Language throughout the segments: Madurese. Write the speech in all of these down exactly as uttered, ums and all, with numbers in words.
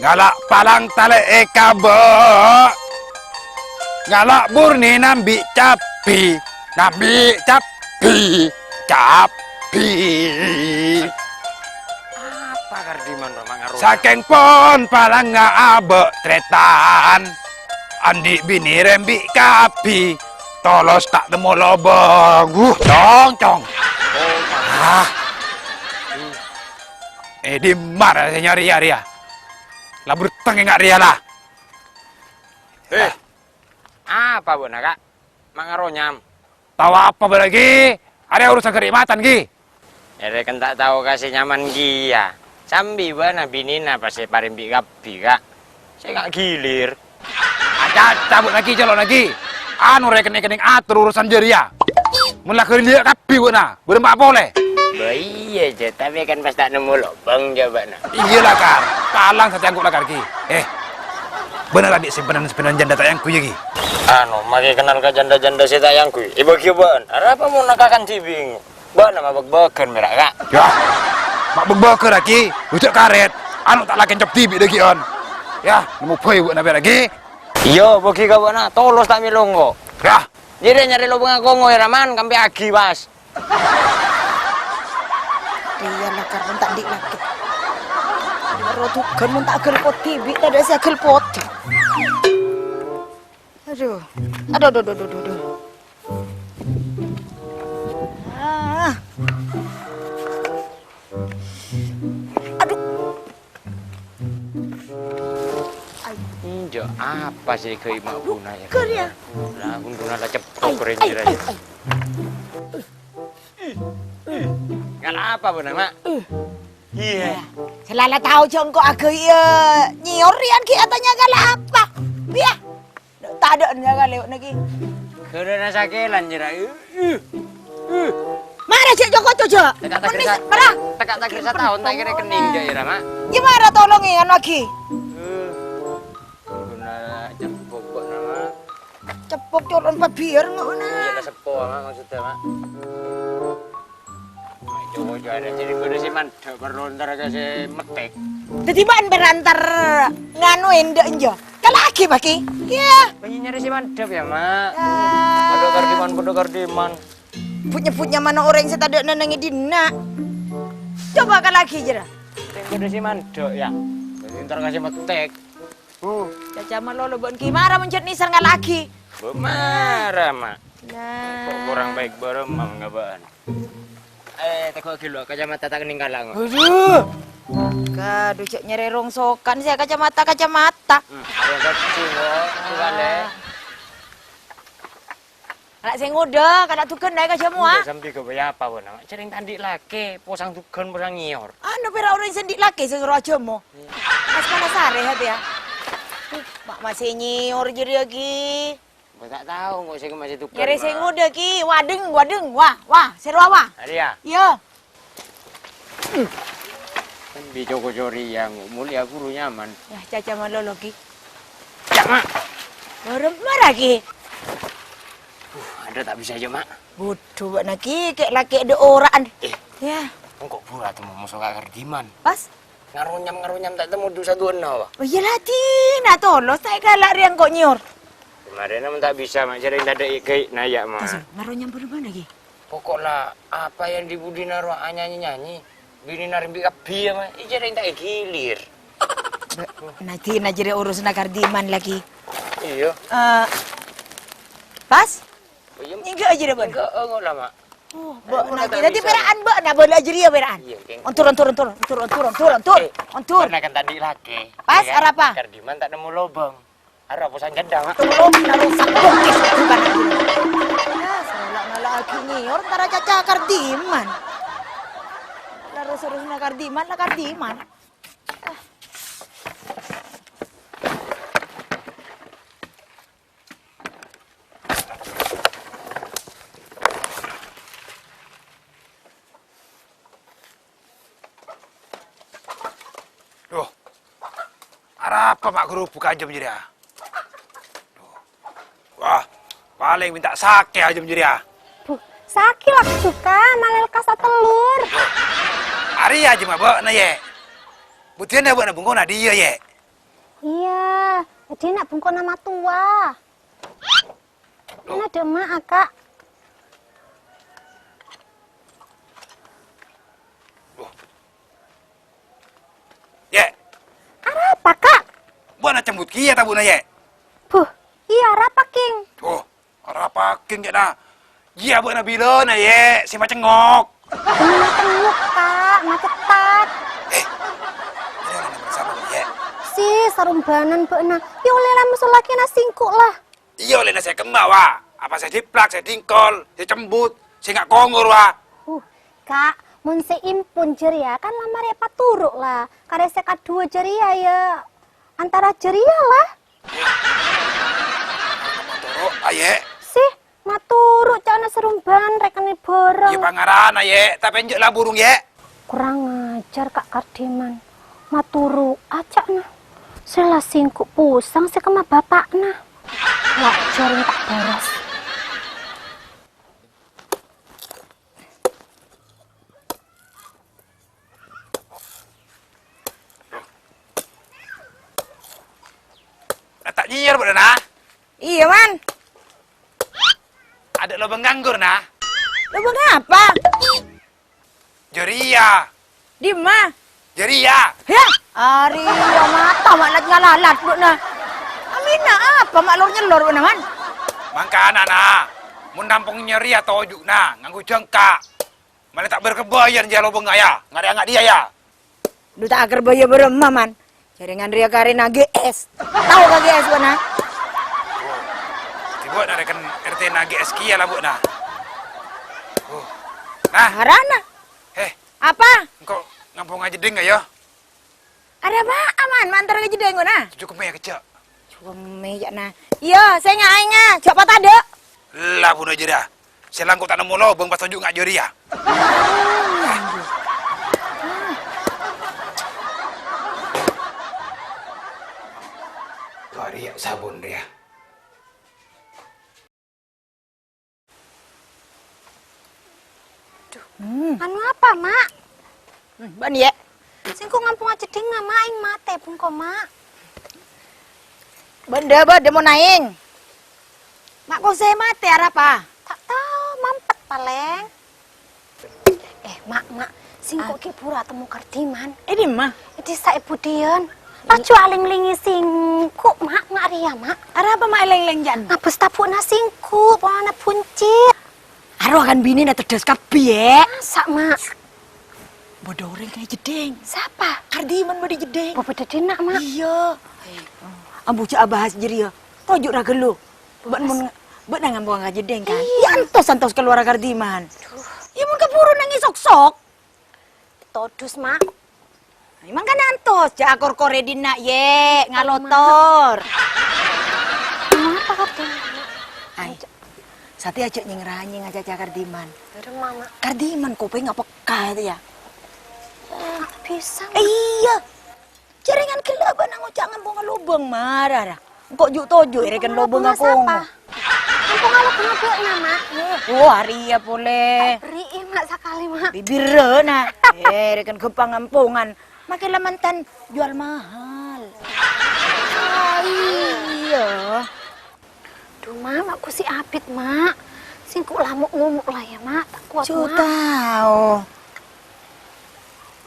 Ngala' palang talè'è kabâ'. Ngala' burni nambi' cabbhi. Nambi' cabbhi. Cabbhi. Apa Kardiman, Roma, ngarona? Sakèng pon palangnga abâ' trètan. Andi' binè rembi' kabbhi. Tolos ta' nemmo lobâng. Wuh, cong, cong. Oh, ah. Eh, dimma ra sè nyarè rèya? La berteng enga' rèya, la. Eh. Apa bâ'na, Ka'? Ma' ngaronyam. Tao apa bâ'na, Ghi? Arèya urusan karèmatan, Ghi. Èrèken ta' tao ka sè nyaman kèya. Sambi bâ'na binèna pas èparèmbi' kabbhi, Ka'. Sè nga' gilir. Acaca bâ'na, Ghi, colo'na, Ghi. Anu rè kennèng-kennèng ator urusan jârèya. Mon la ghâliyâ kabbhi bâ'na, bârâmpa polè. Bâ iyâ, Jâ, tapè kan pas ta' nemmo lobâng jâ bâ'na. Iyâ la, Kar. Talang sacangko' la, Kar, Ghi. Eh, bâ'na la bi' simpenan-simpenan janda ta' èyangghuy, Ghi? Anu, makè kennal ka janda-janda sè ta' èyangghuy. Èbâghi bâ'na. Arapa mon akakan dhibi'? Bâ'na ma' bâg-bâgân mèra, Ka'. Yâ, ma' bâg-bâgân, Ghi. Bujâ' karèt. Anu ta' la kencop dhibi' dhâggi'ân. Yâ, nemmo bhâi bâ'na mèra, Ghi. Iyâ, bâghi ka bâ'na. Tolos ta' mèlo engko'. Yâ. Jârèya nyarè lobângnga kongo, Raman, kampèyaghi, pas. Iyâ, la, Kar, mon ta' andi' lakè. Rodugan mon ta' aghâl poti, bi' tadâ' sè aghâl poti. Aduh. Aduh, aduh, aduh, aduh, aduh. Ah. Aduh. Ai. Enjâ' apa sè èghâbây ma' buna, yâ? Kèr, yâ. Lah, buna la ceppok. Ai, rèng ai, jârèya, ai, yâ. Ai. Ngala' apa, buna, Ma'? Iyâ. Sè la la tao jâ' engko' aghâbây, yâ, nyèyor rèyan ghi' atanya ngala' apa? Iyâ. Tadâ' nya kalèwa'na ghi. Ghârâna sakèlan, jârèya. Mara jâ' joko jâ'. Teka' tager sa-, mara. Teka' tager sataon ta' kèra kennèng jâ', yâ, Ra, Ma'. Yâ, mara tolongè, anu, aghi. Eh, guna ceppok kok, nama. Ceppok colo'na pabiyâr, ngono. Iyâ, la seppo, Ma', maksudnya, Ma'. Cowok jârèya jârèya bâdâ sè mandhâ' parlo entar ka sè mettek. Dhâddhi bâ'na parantar nganu endâ' enjâ'. Kala'aghi, Pak Ki. Iyâ. Bânnya' nyarè sè mandhâ', yâ, Ma'. Ah. Padâ kardiman, padâ kardiman. But-nyebbut nyamana orèng sè tadâ' nèng è dinna'. Coba kala'aghi, jârèya. Sè bâdâ sè mandhâ', yâ. Dhâddhi entar ka sè mettek. Uh. Caca malolo bân Ki mara mon jâ' nèser ngala'aghi. Bâ mara, Ma'. Nah. Kok kurang baik bârâmma ngabâ'ân. Eh, teggu' ghi' lo, kacamata ta' kennèng kala', ngo. Aduh. Kadhu, jâ' nyarè rongsokan sè kacamata-kacamata. Hmm, rongsokan sè, ngo. Itu kan, eh. Ah. Kala' sè ngodâ, kala' dugan naè' ka jâmowa. Enggak, sambi ghâbây apa, Bun? Jârèya ta' andi' lakè, posang dugan, posang nyèyor. Anu, pèra' orèng sè andi' lakè sè nyoro ajâmo. Pas kana sarè hati, ya. Uh, ma' masè nyèyor jârèya, ghi. Gua ta' tao, kok sè masè dugan, Nyarè sè ngodâ, ghi. Wadeng, wadeng, wah, wah, sè rowa, wah. Arèya. Iyâ. Kan bi' coko-cori yang mulya guru nyaman. Yâ, caca malolo, ghi. Cak, Ma'. Bârâmma ra, ghi. Uh, adâ' ta' bisa jâ', Ma'. Budhu, bâ'na, ghi, kè' lakè' dâ' ora'an. Eh. Yâ. Engko' buru atemmo moso ka Kardiman. Pas? Ngaronyam-ngaronyam ta' temmo du-saduwâna, wah. Oh, iyâ, la, dinah tolos, ta' èkala' rèya engko' nyèyor. Marèna mon ta' bisa, Ma', jârèya tadâ' è ghâi' naya, Ma'. Pas, ngaronyam bârâmma, ghi. Pokok la, apa yang di budina roh anyanyi-nyanyi, binèna rembi' kabbhi, yâ, Ma'. Iyâ, jârèya ta' ègilir. Bâ-, nanti na jârèya urusanna Kardiman lagi. Iyâ. Eh, pas? Iyâ. Enggak aja deh, Bun. Enggak, enggak lah, Ma'. Oh, bâ'na. Dâddhi pèra'an bâ'na, bâlâ jârèya pèra'an. Iyâ, Kèng. Ontur, ontur, ontur. Eh, ontur. Bâ'na kan tadâ' lakè. Pas, arapa? Kardiman ta' nemmo lobâng. Arapa posang cèddhâng, Ma'? Tolong, taruh sakit, bukan. Ya, salah malah lagi nyèyor, entar caca Kardiman. Terus-terus na Kardiman, lah Kardiman. Ah. Duh. Arapa, Ma', guru buka jam jârèya? Duh. Wah, palèng mènta sakè' jam jârèya. Buh, sakè' la suka, malèl ka satellur. Duh. Arèya jam bâ'na, Yè. Budiyân bâ'na bungkona diyâ, Yè. Iyâ, è dinna' bengkona matowa. Loh. Ana dâ' emma'a, Ka'. Loh. Yè'. Arapa, Ka'? Bâ'na cembut kèya tabuna, Yè'? Buh, iyâ, arapa, Kèng? Duh, arapa, Kèng, ca'na? Iyâ, bâ'na bilâna, Yè', sè macengngok. Bâ'na macengngok, Ka', macetat. Eh, bâ'na nèng sapa, Yè'? Sè sarombânan bâ'na. Iyâ, ollè la moso lakèna sèngko' la. Iyâ, ollèna sè kemma, wa. Apa sè diplak, sè dingkol, sè cembut, sè nga' kongor, wa. Uh, Ka', mon sè èmpon jârèya kan la marè èpatoro' la. Karè sè kaduwâ jârèya, yâ, antara jârèya la. Matoro', ayè. Sè, matoro' ca'na sarombânan rèkènè bhâreng. Iyâ, pangarana, Yè', tapè enjâ' la burung, Yè'. Kurang ajar, Ka' Kardiman. Matoro'a ca'na. Sè la sèngko' posang sè kemma bapa'na. Wajar ta' bârâs. Ata' jiyâr, bâ'na, na? Iyâ, Man. Adâ' lobâng nganggur, na? Lobâng apa? Jârèya. Dimma? Jârèya. Yâ, arèya mata malalat-ngalalat, bâ'na. Amèna apa ma' lor-nyellor, bâ'na, Man? Mangkana, na, mon nampong jârèya toju'na, nganggo jhângka'. Malè ta' bâr-kebârân jâ lobângnga, yâ. Ngarè' nga' dhiyâ, yâ. Dhu ta' akèr bâjâ bârâmma, Man. Jhârèngan rèya karèna G S. Tao ka G S, bâ'na? Ghi' bâ'na rèken R T-na G S kèya la, bâ'na. Oh. Nah. Arana? Eh. Apa? Engko' ngamponga jeddhing, yâ. Arè apa'a, Man? Mantar ka jeddhing, na? Toju' kemmè kèjjhâ'. Toju' kemmè, ca'na. Iyâ, sènga', ènga', jhâ' patadâ'. La, buna jârèya. Sè langko' ta' nemmo lobâng pas toju' nga' jârèya. Bâriyâ sabun rèya. Duh. Hmm. Anu apa, Ma'? Hmm, bâ'na, Yè'? Sèngko' ngamponga jeddhingnga, Ma', aèng matè bengko, Ma'. Bâ'na, bâ'na mon aèng. Ma' kosè matè arapa? Ta' tao, mampet palèng. Eh, Ma', Ma', sèngko' ghi' buru atemmo Kardiman. È dimma? È dhisa è budiyân. Laju alèng-lèngè sèngko', Ma', nga' rèya, Ma'. Arapa, Ma', èlèng-lèng, jân? Ngabâs tabu'na sèngko', polana buncit. Arowa kan binèna teddhâs kabbhi, Yè'. Masa', Ma'? Bâdâ orèng è jeddhing. Sapa? Kardiman bâdâ è jeddhing. Bâ-, bâdâ dinna', Ma'. Iyâ. Ambu jhâ' abahas jârèya. Toju' ra ghâllu. Bâ'na mon, bâ'na ngamponga ka jeddhing, kan? Iyâ. Yâ, antos-antos kalowara Kardiman. Duh. Yâ, mon kabhuru nangèng sok-sok. Todus, Ma'. Ay, mangkana antos, jhâ' akor-korè dinna', Yè', ngalotor. Napa kadhâng? Ay, satèya jhâ' nyèng-ranyèng acaca Kardiman. Bârâmma, Ma'? Kardiman kopèngnga pekka, yâ. Nggak bisa, Ma'. Iyâ. Jârèngan ghellâ' bâ'na ngoca' ngamponga lobâng, mara, ra. Engko' ju'-toju' èrèken lobângnga kongo. Ngamponga lobângnga bâ'na, Ma'. Oh, arèya polè. Bherri'i, Ma', sakalè, Ma'. Bibirrâ, na. Eh, èrèken ghâmpang ngampongan. Makè la mantan jual mahal. Ah, iyâ. Duh, Ma', ma' ghu sè abit, Ma'. Sèngko' la mo'-ngomo' la, yâ, Ma'. Ta' kowat, Ma'. Ju' tao.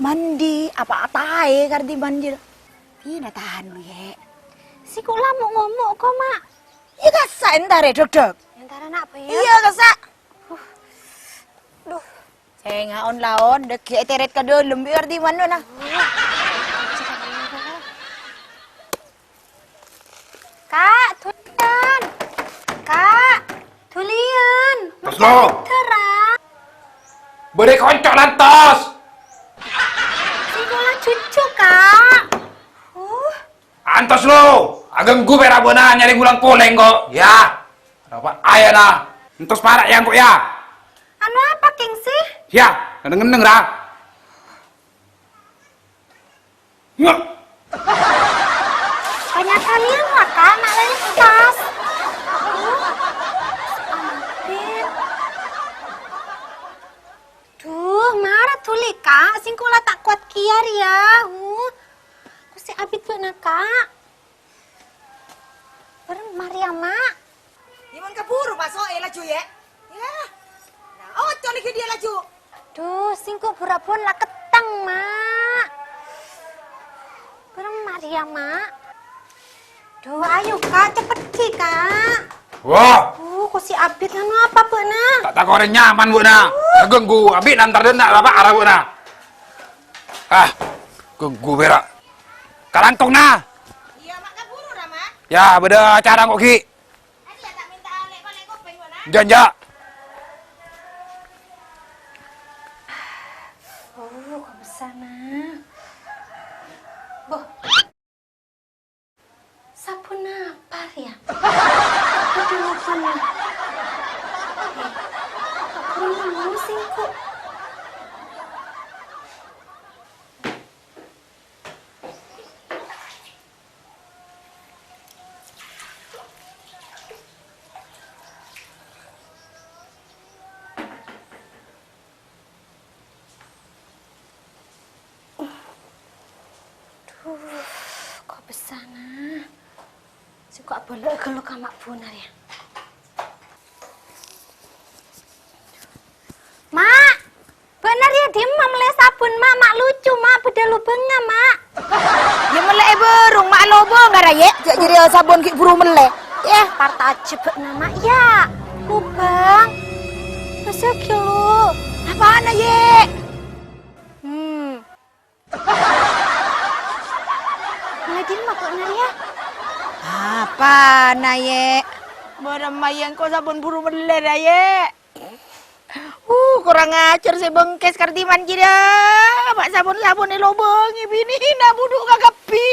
Mandi, apa ataè Kardiman jâ? Dinah tahan, Yè'. Sèngko' la mo'-ngomo', ko, Ma'. Iyâ, kassa' èntarè, dhâk-dhâk. Èntarè, na', Bâ, yâ? Iyâ, kassa'. Duh. Sènga' on-laon, dhâggi' ètèrèt ka dâlem, bi' Kardiman, na. Ka', dhuliyân. Ka', dhuliyân. Terros, lo. Dârâ. Bâdâ konco lantos. Sèngko' la jhujhu, Ka'. Uh. Antos, lo. Aghânggu pèra' bâ'na nyarè ngulang polè, ko'. Yâ. Arapa ayana. Entos para' yâ, ko', yâ. Anu apa, Kèng, sih? Yâ, neng-enneng, ra. Nyok. Kanyatalian, maka anak lain pas. Ampir. Duh, mara dhuli, Ka'. Sèngko' la ta' kowat kèya rèya. Huh. Ku sè abit bâ'na, Ka'. Mari, ya, Ma'. Yâ, mon kabhuru maso'è laju, yâ. Yâ. Nah, oco' lagi dia laju. Duh, sèngko' buru-buru la kettang, Ma'. Bâreng Maria, Ma'. Duh, ayo, Ka', cepet, Ka'. Wah. Uh, kok sè abit nganu apa, bâ'na? Ta' tako' orèng nyaman, bâ'na. Ganggu abit ntar dâ' enna' apa ara, bâ'na. Ah, ganggu pèra'. Kalangkong, nah. Iyâ, Ma', kabhuru, ra, Ma'. Yâ, bâdâ acara engko' ghi'. Enjâ', enjâ'. Oh, kok bessana. Boh. Sabun apa, rèya? Aduh, sabun. Eh, kurang mau singko'. Duh, kok bessana. Sèngko' abâlâ'â ghâllu ka Ma' Buna, yâ. Ma'! Bâ'na rèya dimma mellè sabun, Ma'? Ma' lucu, Ma', bâdâ lobângnga, Ma'. Yâ, mellè'è bârung, Ma', lobâng, ara, yâ. Jâ' jârèya sabun ghi' buru mellè. Yâ, partajjhâ bâ'na, Ma', yâ. Lobâng. Masa ghi' lo. Apana, yâ? Hmm. Mellè dimma bâ'na rèya? Apana, yâ? Bârâmma yâ engko' sabun buru mellè, ra, yâ. Uh, kurang ajar sè bengkes kardiman jârèya. Ma' sabun-sabun èlobângè binèna budhu' kakabbhi.